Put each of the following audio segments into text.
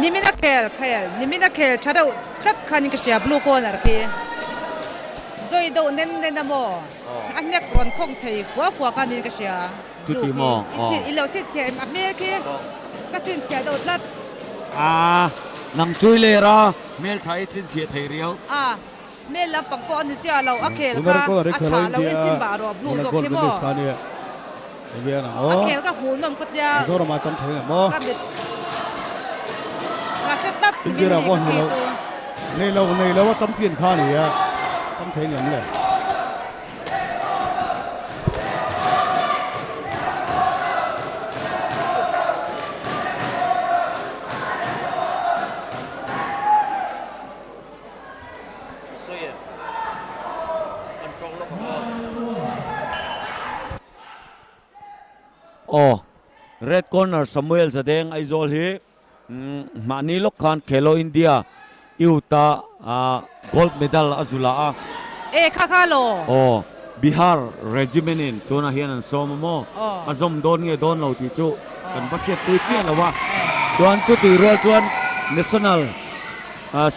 Nimin a khel khel nimin a khel tha deuh tlat khanin ka hria blue corner khi zawi deuh nen nen a maw a hnek rawn khawng thei fua fua khanin ka hria blue khi i lo chhinchhiah em a hmel khi ka chhinchhiah deuh tlat. A nang chui ler a hmel tha i chhinchhiah thei riau. A hmel lampang pawh a ni chiah lo a khel kha a tha lo en chhin bah rawh blue zawk khi maw a khel ka hmuh nawm ka tia ka mit ka hre tlat nimin mi ka khi chu. Nei lo nei lo a champion kha a ni a cham thei ngem le. Aw Red Corner Samuel Zadeng Aizawl hi mahni lawk khan Khelo India Youth a gold medal a zu la a. E kha kha law. Aw Bihar Regiment in tunah hian an sawm a maw? A zawm dawn nge dawn lo tih chu kan va hriatpui chiah lo a. Chuan chutih rual chuan National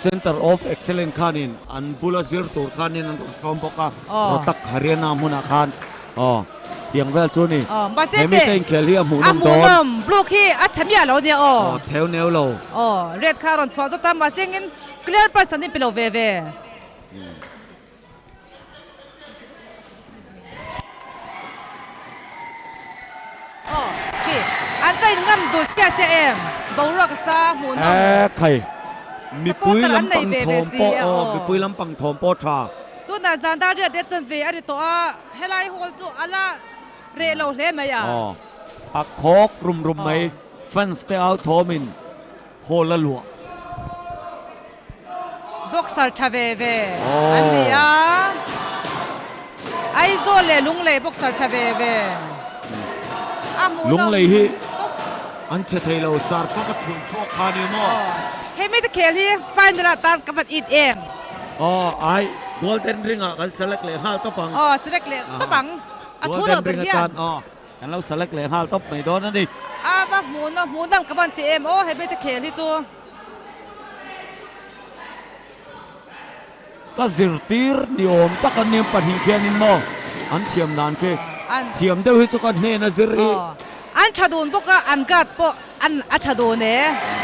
Centre of Excellence khanin an bula zir tur khanin an rawn sawm bawk a, Rohtak Haryana hmunah khan aw tiang vel chu a ni. He mite inkhel hi a hmuhnawm dawn. A hmuhnawm, blue khi a chhe miah lo nia aw. Aw, theu neu lo. Aw, red kha a rawn chhuah zawt a, mahse engin clear person in pe lo ve ve. Aw khi an va in ngam dul sia sia em boruak a sa hmuh nawm. E khai mipui Supporter an nei lampang ve ve thawm si pawh a aw aw. mipui lampang thawm pawh tha. Tunah zan dar riat riat chanve a ri tawh a helai hall chu a la reh lo hle mai a. Aw a khawk rum rum mai fans te au thawmin hall a luah. Boxer tha ve ve an ni a, Aizawl leh Lunglei boxer tha ve ve a hmuh nawm. Lunglei hi an che thei lo, sar fak a chhun chhuak kha a ni maw? Hei mite khel hi final ah tan ka van it em? Aw ai, Golden Ring ah kan select leh nghal tawp ang. Aw select leh tawp ang, a thu lo ber hian. Kan lo select leh nghal tawp mai dawn a ni. A va hmuh nawm hmuh nawm ka van ti em aw hei mite khel hi chu. Ka zirtir ni awm tak an nia pahnih khianin maw an thiam dan khi thiam deuh hi chu ka hnen a zir hi. An tha dun bawk a an guard pawh an a tha dun e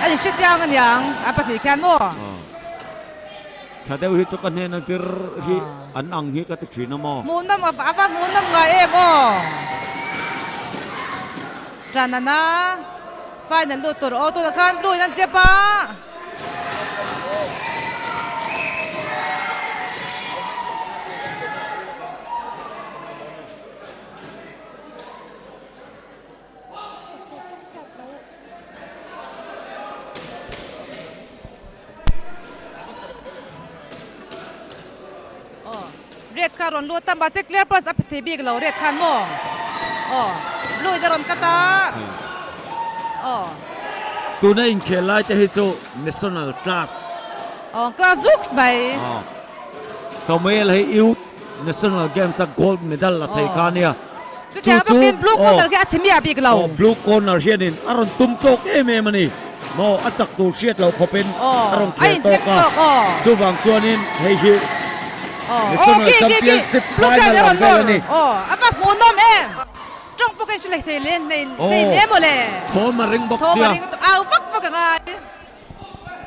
an inhre chiang aniang an pahnih khian maw. Tha deuh hi chu ka hnen a zir hi an ang hi ka ti thin a maw. Hmuhnawm a va hmuhnawm ngai em aw. Tanana final lut tur aw tunah khan blue in an chep a. Aw red kha rawn lut a mahse clear pass a pe thei bik lo red khan maw aw blue in a rawn cut a aw. Tuna inkhel lai te hi chu national class. Aw class zuks mai. Aw Samuel hei youth national games a gold medal la thei kha ania. Chu chu blue corner khi a chhe miah bik lo. Aw blue corner hianin a rawn tum tawk em em a ni. Maw a chak tur hriat loh khawpin a rawn khel tawk a. Chuvang chuanin hei hi National Championship final ang vel a ni. Aw a va hmuhnawm em. Tawng pawh ka inhre leh thei hle hle maw le. Thawm a ring bawk sia. Thawm a ring au vak vak a ngai.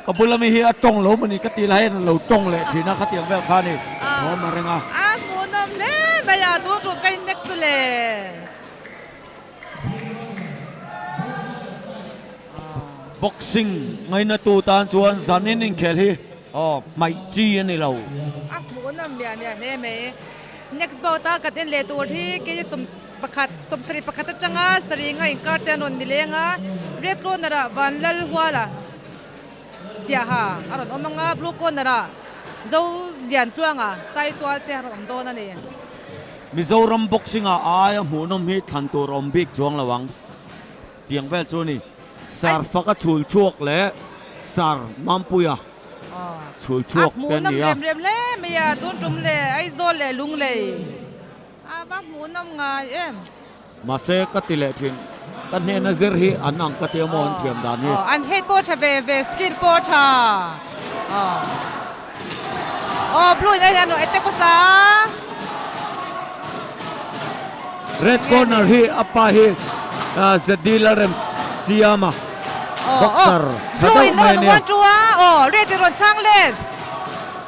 Ka bula mi hi a tawng lo mawni ka tih lai hian a lo tawng leh thin a, khatiang vel kha a ni. Thawm a reng a. A hmuhnawm hle mai a, tun tum ka innek chu le. Boxing ngaina tu tan chuan zanin inkhel hi aw hmaih chi a ni lo. A hmuhnawm miah miah hle mai. Next bout a kan en leh tur hi kei pakhat sawmsarih pakhat atanga sarih nga inkar te an rawn ni leng a red corner ah Vanlalhuala Siaha a rawn awm ang a blue corner ah Zoliantluanga Saitual te a rawn awm dawn a ni. Mizoram boxing ah aia hmuhnawm hi thlan tur a awm bik chuang lo ang tiang vel chu a ni. Sar faka chhul chhuak leh Sar Mampuia chhul chhuak te a ni a. A hmuhnawm rem rem hle mai a tun tum leh Aizawl leh Lunglei. A va hmuhnawm ngai em. Mahse ka ti leh thin. Ka hnena zir hi an ang ka tia maw an thiam dan hi. An head pawh tha ve ve, skill pawh tha. Aw blue in an rawn attack hmasa a. Red corner hi a pa hi ZD Lalremsiama boxer tha Blue deuh in mai a a rawn nia. one two a, aw red in rawn chhang let.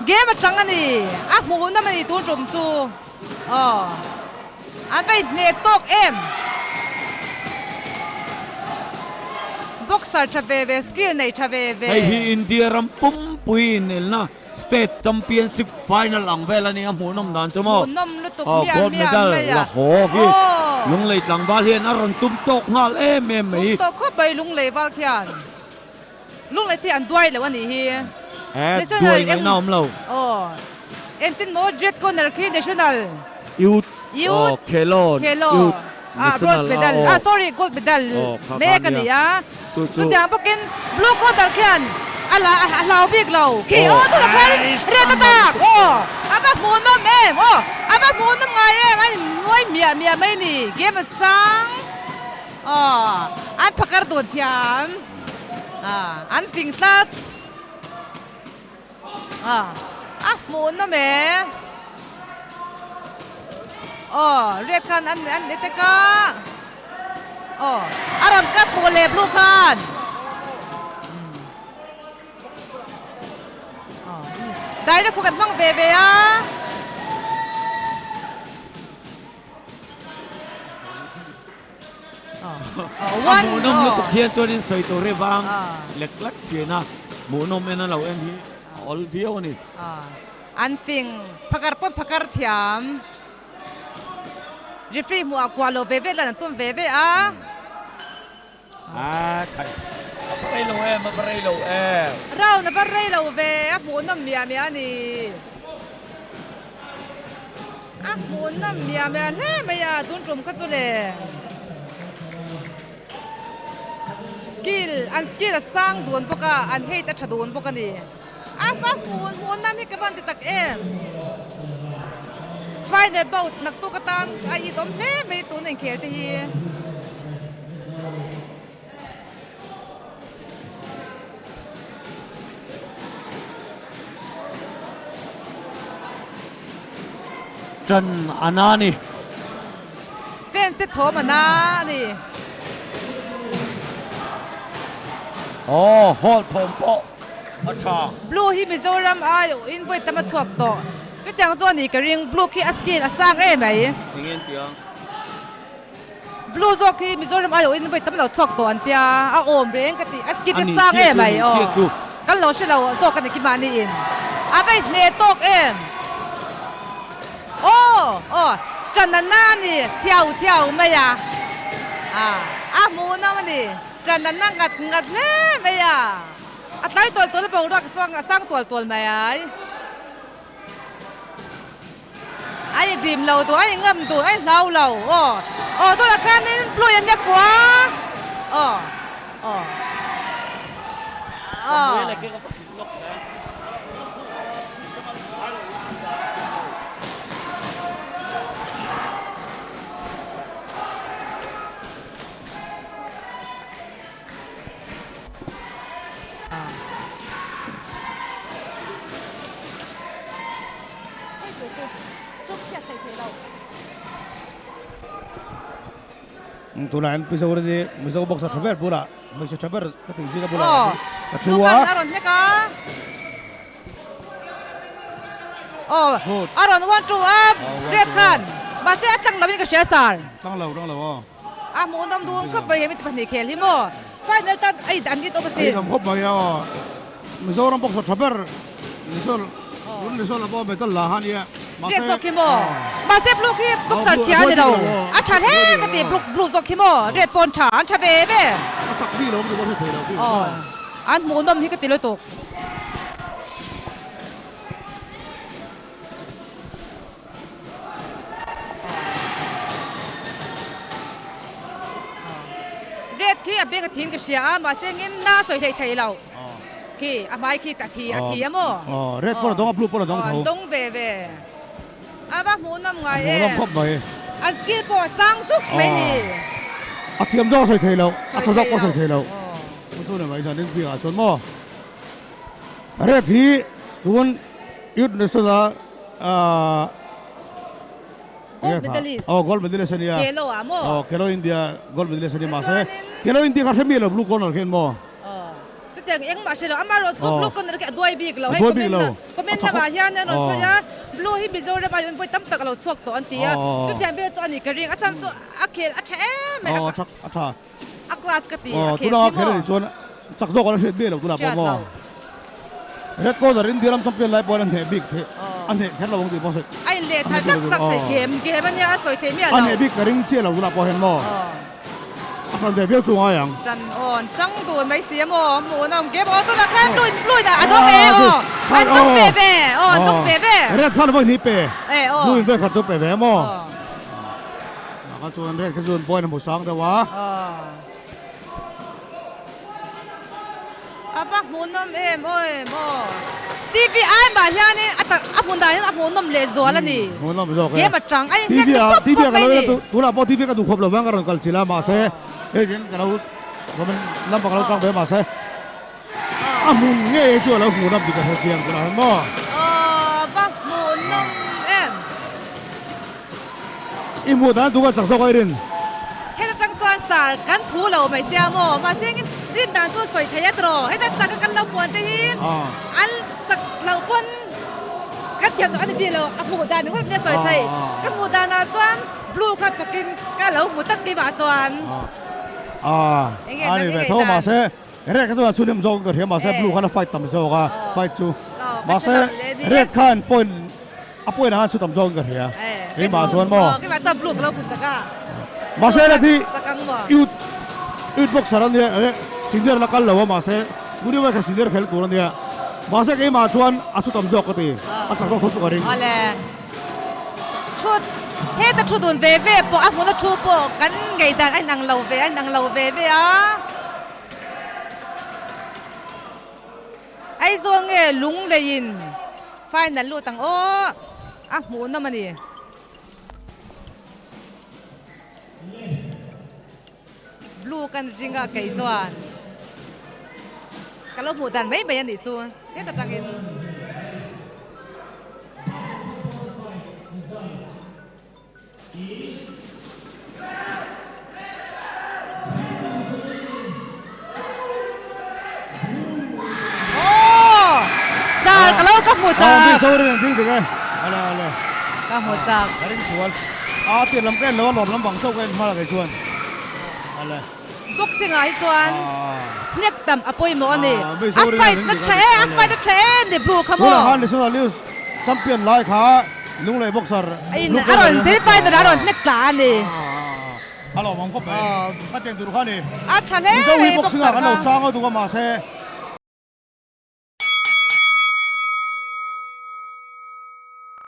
Game atang a ni, a hmuhnawm a ni tun tum chu. Aw. An va inhneh tawk em? Boxer tha ve ve, skill nei tha ve ve. Hei hi India ram pumpui inelna State Championship Final ang vel a nia hmuhnawm dan chu maw? Hmuhnawm lutuk Aw miah gold miah medal mai a. la haw hi Aw. Lunglei tlangval hian a rawn tum tawk nghal em em mai. Tum tawk khawp mai Lunglei val khian. Lunglei te an duai lo a nih hi. Eh, duai ngaihna awm lo. Aw. Entin maw Jet Corner khi National. Youth. Youth. Aw, Khelo. Khelo. Youth. Ah, National bronze medal. Ah, ah, sorry, gold medal. Aw, kha Mek a ni a. Chu chu. Chutiang bawkin Blue Corner khian a la a hlau bik lo. Khi aw tunah khan red a tak. Aw, a va hmuhnawm em. Aw, a va hmuhnawm ngai em. A innuai miah miah mai ni. Game a sang. Aw, an phakar dun thiam. Ah, an fing tlat. Ah, a hmuhnawm e. Aw, red khan an an attack a. Aw, a rawn cut fuh leh blue khan. Aw, direct khu kan hmang ve ve a. A hmuhnawm lutuk hian chuanin sawi tur hi vang lek lek thin a, hmuhnawm en a lo en hi a awl viau a ni. An fing phakar pawh phakar thiam. Referee hmuh ah kuah lo ve ve lan an tum ve ve a. A khai a va rei lo em a va rei lo em. Round a va rei lo ve a hmuhnawm miah miah a ni. A hmuhnawm miah miah hle mai a tun tum kha chu le. Skill an skill a sang dun bawk a an height a tha dun bawk a ni. A va hmuh hmuhnawm hi ka van ti tak em. Final bout naktuk atan a itawm hle mai tun inkhel te hi. Ṭan a na a ni. Fans te thawm a na a ni. Aw, hall thawm pawh a ṭha. Blue hi Mizoram aiawhin vawi tam a chhuak tawh. Chutiang chu a ni ka ring. Blue khi a skin a sang em mai. Eng en tia? Blue zawk hi Mizoram aiawhin vawi tam lo chhuak tawh an tia, a awm reng ka ti, a skin te sang em ai aw, kan lo hre lo zawk a ni ki mahni in a va inhne tawk em aw aw ṭan a na a ni thiau thiau mai a, a hmuhnawm a ni ṭan a na ngat ngat hle mai a, a tlai tual tual a boruak a sang tual tual mai ai. A i dim lo duh, a i ngam duh, a i hlau lo. Aw, aw tunah khanin blue in nia fuh a. Aw, aw, aw. Tunah hian Mizo hi Mizo boxer tha ber bulah hmeichhe tha ber ka tih zing a bulah a thu a. A rawn hlek a. Aw a rawn one two a red khan mahse a tlang lovin ka hria sar. Tlang lo tlang lo aw. A hmuhnawm dun khawp mai he mi pahnih khel hi maw final tan a in an it awm a sin. A in awm khawp mai a aw. Mizoram boxer tha ber Lisol tun Lisol a pawh medal la kha nia mahse Red zawk hi maw mahse blue khi boxer chhia a ni lo a tha hle ka ti blue blue zawk hi maw red pawh an tha an tha ve ve. A chak bik lo ka ti thei lo aw an hmuhnawm hi ka ti lutuk. Red khi a beng a thin ka hria a mahse engin na sawi hleih thei lo khi a hmai khi a thi a thi a maw Red pawn a dawng a blue pawn a dawng tho an dawng ve ve a va hmuhnawm ngai em an skill pawh a sang zuk mai ni. A thiam zawk a sawi thei lo, a tha zawk pawh a sawi thei lo. Chu ni mai zan inpui ah chuan maw Red hi tun Youth National ah Gold medalist. Aw gold medalist a nia. Khelo ah maw? Aw Khelo India gold medalist a nia mahse Khelo India kha hre miah lo blue corner khian maw? Aw chutiang engmah hre lo amaherawh chu blue corner khi a duai bik lo hei comment na comment lamah hian an rawn sawi a blue hi Mizoram ah hian vawi tam tak a lo chhuak tawh an ti a chutiang vel chu a ni ka ring a chhan chu a khel a tha em mai a a tha a class ka ti a khel hi maw chuan chak zawk a hriat miah lo tunah pawh maw red corner India ram champion lai pawh an hneh bik theih a hneh kher lo ang tih pawh sawi a in leh thar zak zak thei game game ania a sawi thei miah lo a hneh bik ka ring chiah lo tunah pawh hian maw a hran ve viau chu ngai ang tan awn chang dun mai si amaw hmuh nawm game aw tunah khan blue blue in a dawng e aw an dawng ve ve aw an dawng ve ve red khan vawi hnih pe blue in vawi khat chu pe ve maw Naka chuan red kha chuan point a hmu sang deuh a. A va hmuhnawm em aw maw. TV ai mah hianin a tak a hmun dah hian a hmuhnawm leh zual a ni. Hmuhnawm zawk e. Game atang a inhnek ta pawp pawp mai ni. Tunah pawh TV ka duh khawp lo vang ka rawn kal chilh a mahse hei hian ka lo comment lamah ka lo chang ve mahse a hmun ngei chu a lo hmuhnawm tih ka hre chiang tunah hian maw. Aw va hmuhnawm em. I hmuh dan tu ka chak zawk a i rin. Heta tang chuan sar kan thu lo mai sia maw? Mahse engin rin dan chu sawi thei a tiraw? Heta chak a kan lo puan te hi an chak loh pawn kan thiam loh a ni bik lo, a hmuh dan ringawt nia sawi thei. Ka hmuh danah chuan blue kha chakin ka lo hmu tak keimah chuan. Enge A ni ve tho mahse red kha chuan a chhunhnem zawk in ka hria mahse blue khan a fight tam zawk a fight chu mahse red khan point A pawina khan chhutam zawk in ka hria. Keimah chuan maw? Keimah chuan blue ka lo phu chak a. Mahse red hi youth youth boxer a nia senior la kal lo a mahse Muniwai kha senior khel tur a nia. Mahse keimah chuan a chhutam zawk ka ti. A chak zawk tho chu ka ring. Awle. Thut heta thu dun ve ve pawh a hmuna thu pawh kan ngeidan a inang lo ve a inang lo ve ve a. Aizawl nge Lungleiin final lut ang aw, a hmuhnawm a ni. Blue kan ring a kei chuan ka lo hmuh dan mai mai a nih chu heta tangin. Char ka lo ka hmu chak. Ka hmu chak. Ka ring sual. A tir lam ka en lo a lawm lam bang chauh ka en hma la kei chuan. Ale. Boxing ah hi chuan hnek tam a pawimawh a ni. A fight na tha e, a fight na tha e ni blue kha maw. Tunah khan National Youth Champion lai kha Lunglei boxer In a rawn zir fighter a rawn hnek tla a ni. A lawm ang khawp mai. Ka tiang tur kha a ni. A tha hle mai boxer kha. Mizo hi boxing ah kan lo sang a duh a mahse.